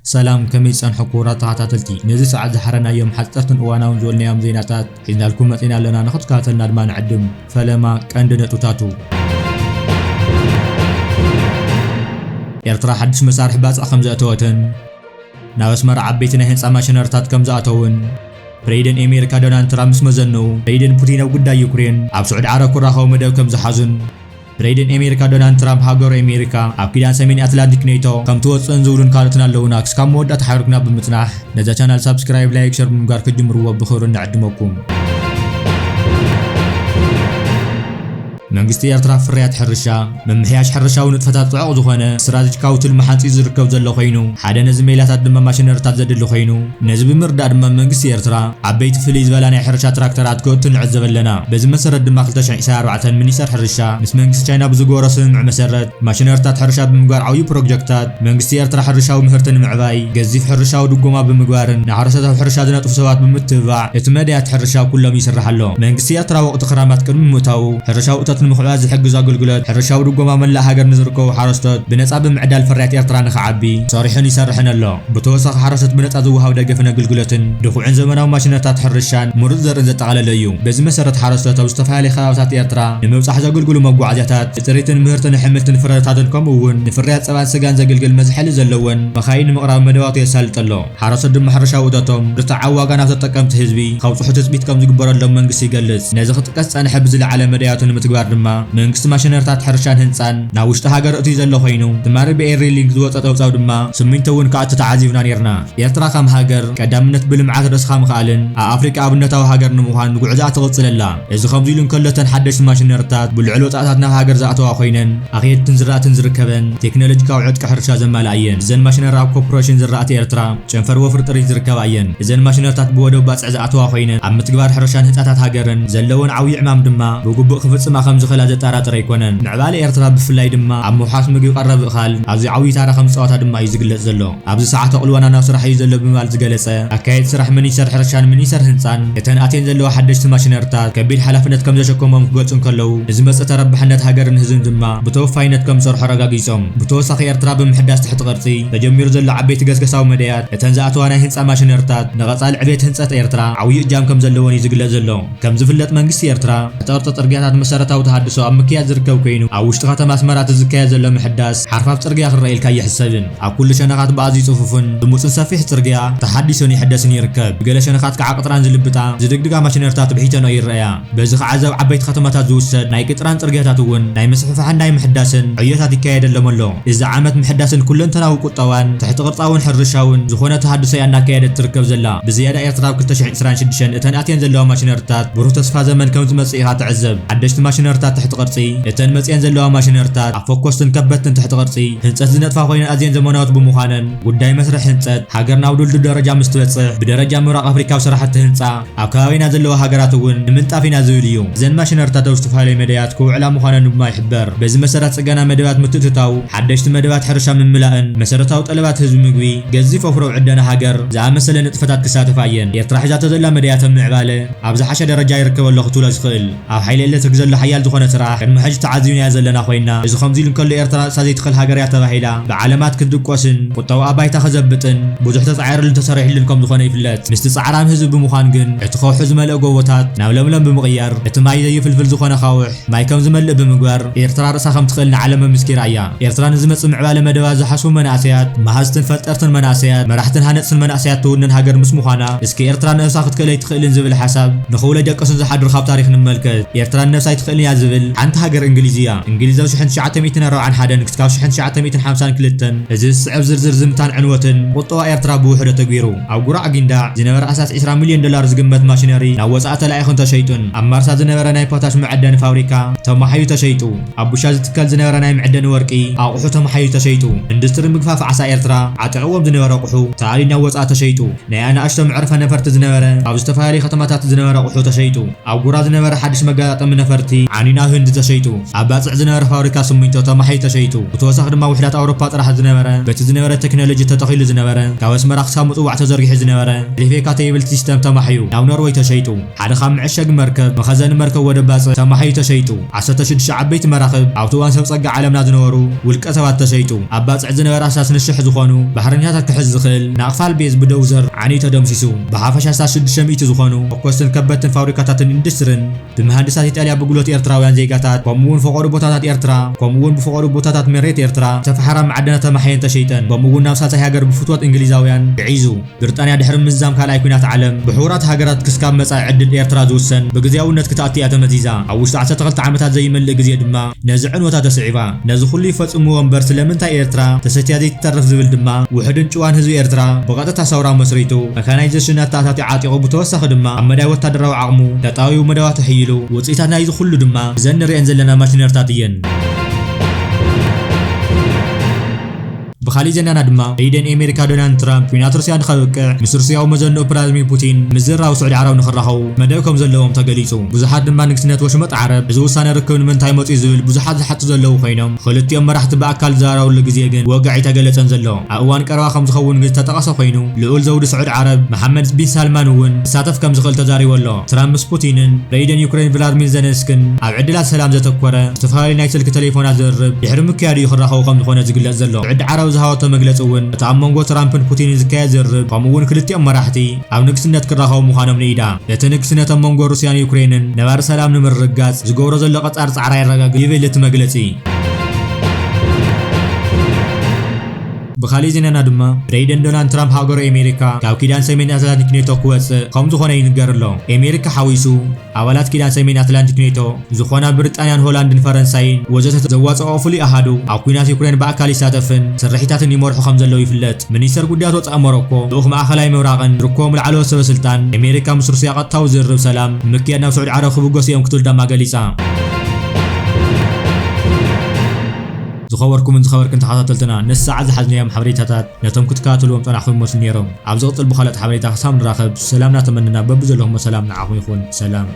ሰላም፣ ከመይ ጸንሑ ክቡራት ተኸታተልቲ? ነዚ ሰዓት ዝሓረናዮም ሓጸርትን እዋናውን ዝበልናዮም ዜናታት ሒዝናልኩም መጺና ኣለና። ንኽትከታተልና ድማ ንዕድም። ፈለማ ቀንዲ ነጥብታቱ። ኤርትራ ሓድሽ መሳርሒ ባጽዕ ከም ዘእተወትን ናብ ኣስመራ ዓበይቲ ናይ ህንጻ ማሽነሪታት ከም ዝኣተውን ፕሬዚደንት ኣሜሪካ ዶናልድ ትራምፕ ምስ መዘንኡ፣ ፕሬዚደንት ፑቲን ኣብ ጉዳይ ዩክሬን ኣብ ስዑዲ ዓረብ ክራኸቡ መደብ ከም ዝሓዙን ፕሬዚደንት ኣሜሪካ ዶናልድ ትራምፕ ሃገሩ ኣሜሪካ ኣብ ኪዳን ሰሜን ኣትላንቲክ ኔቶ ከም ትወጽእን ዝብሉን ካልኦትን ኣለዉና። ክስካብ መወዳእታ ሓቢርኩና ብምጽናሕ ነዛ ቻናል ሳብስክራይብ፣ ላይክ፣ ሸር ብምግባር ክትጅምርዎ ብኽብሪ ንዕድመኩም። መንግስቲ ኤርትራ ፍርያት ሕርሻ፣ ምምሕያሽ ሕርሻዊ ንጥፈታት ጽዑቕ ዝኾነ ስትራቴጂካዊ ትልሚ ሓንጺ ዝርከብ ዘሎ ኮይኑ፣ ሓደ ነዚ ሜላታት ድማ ማሽነሪታት ዘድሊ ኮይኑ፣ ነዚ ብምርዳእ ድማ መንግስቲ ኤርትራ ዓበይቲ ፍልይ ዝበላ ናይ ሕርሻ ትራክተራት ክእቱ ንዕዘብ ኣለና። በዚ መሰረት ድማ ክልተ ሽሕን ዕስራን ኣርባዕተን ሚኒስተር ሕርሻ ምስ መንግስቲ ቻይና ብዝገበሮ ስምምዕ መሰረት ማሽነሪታት ሕርሻ ብምግባር ዓብዩ ፕሮጀክታት መንግስቲ ኤርትራ ሕርሻዊ ምህርቲ ንምዕባይ ገዚፍ ሕርሻዊ ድጎማ ብምግባርን ንሓረስቶት ኣብ ሕርሻ ዝነጥፉ ሰባት ብምትብባዕ እቲ መዳያት ሕርሻ ኩሎም ይስራሕ ኣሎ። መንግስቲ ኤርትራ ወቕቲ ክራማት ቅድሚ ምእታዉ ሕርሻዊ እቶት ንምኽዕባት ዝሕግዝ ኣገልግሎት ሕርሻዊ ድጎማ መላእ ሃገር ንዝርከቡ ሓረስቶት ብነጻ ብምዕዳል ፍርያት ኤርትራ ንኽዓቢ ሰሪሑን ይሰርሕን ኣሎ። ብተወሳኺ ሓረስቶት ብነጻ ዝወሃብ ደገፍን ኣገልግሎትን ድኹዕን ዘመናዊ ማሽነሪታት ሕርሻን ምሩጽ ዘርእን ዘጠቓለለ እዩ። በዚ መሰረት ሓረስቶት ኣብ ዝተፈላለዩ ከባብታት ኤርትራ ንምብጻሕ ዘገልግሉ መጓዓዝያታት፣ ንጽሬትን ምህርትን ኣሕምልትን ፍረታትን ከምኡ እውን ንፍርያት ጸባን ስጋን ዘገልግል መዝሐሊ ዘለወን መኻይን ንምቕራብ መደባቱ የሳልጥ ኣሎ። ሓረስቶት ድማ ሕርሻዊ እቶቶም ብርትዓዊ ዋጋ ናብ ተጠቀምቲ ህዝቢ ከብጽሑ ትጽቢት ከም ዝግበረሎም መንግስቲ ይገልጽ። ነዚ ክጥቀስ ዝጸንሐ ብዝለዓለ መዳያቱ ንምትግባር ድማ መንግስቲ ማሽነሪታት ሕርሻን ህንጻን ናብ ውሽጢ ሃገር እትዩ ዘሎ ኮይኑ፣ ትማሊ ብኤሪ ሊንክ ዝወጸ ጸብጻብ ድማ ስሚንቶ እውን ክኣቱ ተዓዚብና ነይርና። ኤርትራ ከም ሃገር ቀዳምነት ብልምዓት ርእስኻ ምኽኣልን ኣብ ኣፍሪቃ ኣብነታዊ ሃገር ንምዃን ጉዕዞኣ ትቕጽል ኣላ። እዚ ከምዚ ኢሉ እንከሎ፣ እተን ሓደሽቲ ማሽነሪታት ብልዑል ወጻእታት ናብ ሃገር ዝኣተዋ ኮይነን፣ ኣኽየድትን ዝራእትን ዝርከበን ቴክኖሎጂካዊ ዕጥቂ ሕርሻ ዘማልኣ እየን። እዘን ማሽነሪ ኣብ ኮርፖሬሽን ዝራእቲ ኤርትራ ጨንፈር ወፍሪ ጥሪት ዝርከባ እየን። እዘን ማሽነሪታት ብወደብ ባጽዕ ዝኣተዋ ኮይነን፣ ኣብ ምትግባር ሕርሻን ህንጻታት ሃገርን ዘለወን ዓብዪ ዕማም ድማ ብግቡእ ክፍጽማ ከም ዝኽእላ ዘጠራጥር ኣይኮነን። ምዕባለ ኤርትራ ብፍላይ ድማ ኣብ ምውሓስ ምግቢ ቀረብ እኻል ኣብዚ ዓብዪ ታራ ከም ዝጻወታ ድማ እዩ ዝግለጽ ዘሎ። ኣብዚ ሰዓት ኣቕልቦና ናብ ስራሕ እዩ ዘሎ ብምባል ዝገለጸ ኣካየዲ ስራሕ ሚኒስተር ሕርሻን ሚኒስተር ህንጻን፣ እተን ኣትየን ዘለዋ ሓደሽቲ ማሽነሪታት ከቢድ ሓላፍነት ከም ዘሸከሞም ክገልጹ እንከለዉ፣ ንዝመጽእ ተረባሕነት ሃገርን ህዝብን ድማ ብተወፋይነት ከም ዝሰርሑ ኣረጋጊጾም። ብተወሳኺ ኤርትራ ብምሕዳስ ትሕቲ ቅርጺ ተጀሚሩ ዘሎ ዓበይቲ ገስገሳዊ መዳያት፣ እተን ዝኣተዋ ናይ ህንጻ ማሽነሪታት ንቐጻሊ ዕቤት ህንጸት ኤርትራ ዓብዪ እጃም ከም ዘለወን እዩ ዝግለጽ ዘሎ። ከም ዝፍለጥ መንግስቲ ኤርትራ ትሕቲ ቅርጺ ጽርግያታት መሰረታዊ ተሃድሶ ኣብ ምክያድ ዝርከብ ኮይኑ፣ ኣብ ውሽጢ ከተማ ኣስመራ እቲ ዝካየድ ዘሎ ምሕዳስ ሓርፋፍ ጽርግያ ክረአ ኢልካ ኣይሕሰብን። ኣብ ኩሉ ሸነኻት ብኣዝዩ ጽፉፍን ልሙጽን ሰፊሕ ጽርግያ ተሓዲሱን ይሕደስን ይርከብ። ብገለ ሸነኻት ከዓ ቅጥራን ዝልብጣ ዝድግድጋ ማሽነሪታት ብሒተንኦ ይረኣያ። በዚ ከዓ ኣብ ዓበይቲ ከተማታት ዝውሰድ ናይ ቅጥራን ጽርግያታት እውን ናይ ምስፍሕፋሕን ናይ ምሕዳስን ዕዮታት ይካየደሎም ኣሎ። እዚ ዓመት ምሕዳስን ኩለንተናዊ ቁጠባን ትሕቲ ቅርጻውን ሕርሻውን ዝኾነ ተሃድሶ እያ እናካየደት ትርከብ ዘላ። ብዝያዳ ኤርትራ ኣብ ክልተ ሽሕን ዕስራን ሽዱሽተን እተን ኣትየን ዘለዋ ማሽነሪታት ብሩህ ተስፋ ዘመን ከም ዝመጽእ ኢኻ ትዕዘብ። ሓደሽቲ ማሽነሪታት ትሕቲ ቅርጺ፣ እተን መጽየን ዘለዋ ማሽነሪታት ኣብ ፈኮስትን ከበድትን ትሕቲ ቅርጺ ህንጸት ዝነጥፋ ኮይነን ኣዝየን ዘመናዎት ብምዃነን፣ ጉዳይ መስርሕ ህንጸት ሃገር ናብ ድልዱል ደረጃ ምስ ትበጽሕ፣ ብደረጃ ምብራቕ ኣፍሪካ ኣብ ስራሕቲ ህንጻ ኣብ ከባቢና ዘለዋ ሃገራት እውን ንምንጣፍ ኢና ዝብል እዩ። እዘን ማሽነሪታት ኣብ ዝተፈላለዩ መዳያት ክውዕላ ምዃነን ድማ ይሕበር። በዚ መሰረት ጽገና መደባት ምትእትታው፣ ሓደሽቲ መደባት ሕርሻ ምምላእን መሰረታዊ ጠለባት ህዝቢ ምግቢ ገዚፍ ወፍሪ ኣብ ዕደና ሃገር ዝኣመሰለ ንጥፈታት ክሳተፋ እየን። ኤርትራ ሒዛቶ ዘላ መዳያት ኣብ ምዕባለ ኣብ ዝሓሸ ደረጃ ይርከብ ኣሎ ክትብሎ ዝኽእል። ኣብ ሓይሊ ኤሌክትሪክ ዘሎ ሓያል ዝኾነ ስራሕ ቅድሚ ሕጂ ተዓዚብናዮ ዘለና ኮይና፣ እዚ ከምዚ ኢሉ እንከሎ ኤርትራ ርእሳ ዘይትኽእል ሃገር እያ ተባሂላ ብዓለማት ክትድቆስን ቁጠባኣ ባይታ ክዘብጥን ብዙሕ ተጻዒሩሉን ተሰሪሕሉን ከም ዝኾነ ይፍለጥ። ምስቲ ጻዕራም ህዝቢ ብምዃን ግን እቲ ከውሒ ዝመልኦ ጎቦታት ናብ ለምለም ብምቕያር እቲ ማይ ዘይፍልፍል ዝኾነ ካውሕ ማይ ከም ዝመልእ ብምግባር ኤርትራ ርእሳ ከም ትኽእል ንዓለም ኣመስኪራ እያ። ኤርትራ ንዝመጽእ ምዕባለ መደባ ዝሓስቡ መናእሰያት፣ መሃዝትን ፈጠርትን መናእሰያት፣ መራሕትን ሃነጽትን መናእሰያት ትውንን ሃገር ምስ ምዃና፣ እስኪ ኤርትራ ንነብሳ ክትክእል ኣይትኽእልን ዝብል ሓሳብ ንኽውለ ደቅስን ዝሓድር ካብ ታሪኽ ንመልከት። ኤርትራ ንነብሳ ኣይትኽእልን እያ ዝብል ሓንቲ ሃገር እንግሊዝ እያ። እንግሊዝ ኣብ ሽሕን ትሽዓተ ሚእትን ኣርባዓን ሓደን ክስካብ ሽሕን ትሽዓተ ሚእትን ሓምሳን ክልተን እዚ ዝስዕብ ዝርዝር ዝምታን ዕንወትን ቁጠባ ኤርትራ ብውሕዶ ተግቢሩ። ኣብ ጉራዕ ጊንዳዕ ዝነበረ ኣሳስ ዕስራ ሚልዮን ዶላር ዝግመት ማሽነሪ ናብ ወጻኢ ተላኢኹን ተሸይጡን፣ ኣብ ማርሳ ዝነበረ ናይ ፖታሽ መዐደኒ ፋብሪካ ተማሓዩ ተሸይጡ። ኣብ ቡሻ ዝትከል ዝነበረ ናይ መዐደኒ ወርቂ ኣቑሑ ተማሓዩ ተሸይጡ። ኢንዱስትሪ ምግፋፍ ዓሳ ኤርትራ ዓጢቕዎም ዝነበረ ኣቑሑ ተኣልዩ ናብ ወጻኢ ተሸይጡ። ናይ ኣናእሽቶ መዕርፈ ነፈርቲ ዝነበረ ኣብ ዝተፈላለዩ ከተማታት ዝነበረ ኣቑሑ ተሸይጡ። ኣብ ጉራ ዝነበረ ሓድሽ መገጣጠሚ ነፈርቲ ንናብ ህንዲ ተሸይጡ። ኣብ ባጽዕ ዝነበረ ፋብሪካ ስሚንቶ ተማሒዩ ተሸይጡ። ብተወሳኺ ድማ ውሕዳት ኣውሮፓ ጥራሕ ዝነበረ፣ በቲ ዝነበረ ቴክኖሎጂ ተተኺሉ ዝነበረ፣ ካብ ኣስመራ ክሳብ ምጽዋዕ ተዘርጊሑ ዝነበረ፣ ሪፌካ ተይብል ሲስተም ተማሒዩ ናብ ኖርወይ ተሸይጡ። ሓደ ካብ መዐሸጊ መርከብ፣ መኸዘኒ መርከብ ወደብ ባጽዕ ተማሒዩ ተሸይጡ። ዓሰርተ ሽዱሽተ ዓበይቲ መራኽብ ኣብቲ እዋን ሰብ ጸጋ ዓለምና ዝነበሩ ውልቀ ሰባት ተሸይጡ። ኣብ ባጽዕ ዝነበረ ኣስታት ንሽሕ ዝኾኑ ባሕረኛታት ክሕዝ ዝኽእል ናቕፋ ኣልቤዝ ብደውዘር ዓንዩ ተደምሲሱ። ብሓፈሻ ኣስታት ሽዱሽተ ሚእቲ ዝኾኑ ፈኮስትን ከበድትን ፋብሪካታትን ኢንዱስትርን ብመሃንድሳት ኢጣልያ ብጉልበት ኤርትራውያን ዜጋታት፣ ከምኡ እውን ፈቐዶ ቦታታት ኤርትራ፣ ከምኡ እውን ብፈቐዶ ቦታታት መሬት ኤርትራ ዝተፈሓራ መዓድናት ተማሕየን ተሸይጠን፣ ከምኡ እውን ናብ ሳልሳይ ሃገር ብፍትወት እንግሊዛውያን ግዒዙ። ብሪጣንያ ድሕሪ ምዝዛም ካልኣይ ኲናት ዓለም፣ ብሕቡራት ሃገራት ክስካብ መጻኢ ዕድል ኤርትራ ዝውሰን ብግዝያውነት ክትኣቱ እያ ተመዚዛ። ኣብ ውሽጢ ዓሰርተ ክልተ ዓመታት ዘይመልእ ግዜ ድማ ነዚ ዕንወታ ተስዒባ። ነዚ ኩሉ ይፈጽምዎ እምበር ስለምንታይ ኤርትራ ተሰትያ ዘይትተርፍ ዝብል ድማ ውሑድን ጭዋን ህዝቢ ኤርትራ ብቐጥታ ሰውራ መስሪቱ፣ መካናይዜሽን ኣተኣታትዩ ዓጢቑ፣ ብተወሳኺ ድማ ኣብ መዳይ ወታደራዊ ዓቕሙ ተጣቢቡ መደባት ኣሕይሉ። ውጽኢታት ናይዚ ኩሉ ድማ እዘን ንሪኤን ዘለና ማሽነሪታት እየን። ብኻሊእ ዜናና ድማ ፕሬዚደንት ኣሜሪካ ዶናልድ ትራምፕ ኲናት ሩስያ ንኸብቅዕ ምስ ሩስያዊ መዘንኡ ቭላድሚር ፑቲን ምዝራብ ስዑዲ ዓረብ ንኽራኸቡ መደብ ከም ዘለዎም ተገሊጹ። ብዙሓት ድማ ንግስነት ወሽመጥ ዓረብ እዚ ውሳነ ርክብ ንምንታይ መጽኡ ዝብል ብዙሓት ዝሓቱ ዘለዉ ኮይኖም፣ ክልቲኦም መራሕቲ ብኣካል ዝዘራረብሉ ግዜ ግን ወግዒ ኣይተገለጸን ዘሎ። ኣብ እዋን ቀረባ ከም ዝኸውን ግን ዝተጠቐሰ ኮይኑ፣ ልኡል ዘውዲ ስዑዲ ዓረብ መሓመድ ቢን ሳልማን እውን ክሳተፍ ከም ዝኽእል ተዛሪቡ ኣሎ። ትራምፕ ምስ ፑቲንን ፕሬዚደንት ዩክሬን ቭላድሚር ዜለንስኪን ኣብ ዕድላት ሰላም ዘተኮረ ዝተፈላለዩ ናይ ስልኪ ቴሌፎናት ዝርርብ ድሕሪ ምክያዱ እዩ ክራኸቡ ከም ዝኾነ ዝግለጽ ዘሎ። ስዑዲ ዓረብ ዝሃበቶ መግለጺ እውን፣ እቲ ኣብ መንጎ ትራምፕን ፑቲንን ዝካየድ ዝርርብ፣ ከምኡ እውን ክልቲኦም መራሕቲ ኣብ ንግስነት ክራኸቡ ምዃኖም ንኢዳ። እቲ ንግስነት ኣብ መንጎ ሩስያን ዩክሬንን ነባሪ ሰላም ንምርግጋጽ ዝገብሮ ዘሎ ቀጻር ጻዕሪ የረጋግጽ ይብል እቲ መግለጺ። ብኻሊእ ዜናና ድማ ፕሬዚደንት ዶናልድ ትራምፕ ሃገሩ ኣሜሪካ ካብ ኪዳን ሰሜን ኣትላንቲክ ኔቶ ክወጽእ ከም ዝኾነ ይንገር ኣሎ። ኣሜሪካ ሓዊሱ ኣባላት ኪዳን ሰሜን ኣትላንቲክ ኔቶ ዝኾና ብሪጣንያን ሆላንድን ፈረንሳይን ወዘተ ዘዋጽኦ ፍሉይ ኣሃዱ ኣብ ኲናት ዩክሬን ብኣካል ይሳተፍን ስርሒታትን ይመርሑ ከም ዘለዉ ይፍለጥ። ሚኒስተር ጉዳያት ወጻኢ ሞሮኮ ልኡኽ ማእኸላይ ምብራቕን ዝርከቦም ላዕለዎት ሰበ ስልጣን ኣሜሪካ ምስ ሩስያ ቀጥታዊ ዝርርብ ሰላም ንምክያድ ናብ ስዑዲ ዓረብ ክብገሱ እዮም ክትብል ድማ ገሊጻ። ዝኸበርኩምን ዝኸበርክን ተኸታተልትና ነዚ ሰዓት ዝሓዝናዮም ሓበሬታታት ነቶም ክትከታተልዎም ጸናሕኩም ይመስሉ ነይሮም። ኣብ ዝቕጽል ብኻልኦት ሓበሬታ ክሳብ ንራኸብ ሰላም እናተመነና በብዘለኹሞ ሰላም ንዓኹም ይኹን። ሰላም።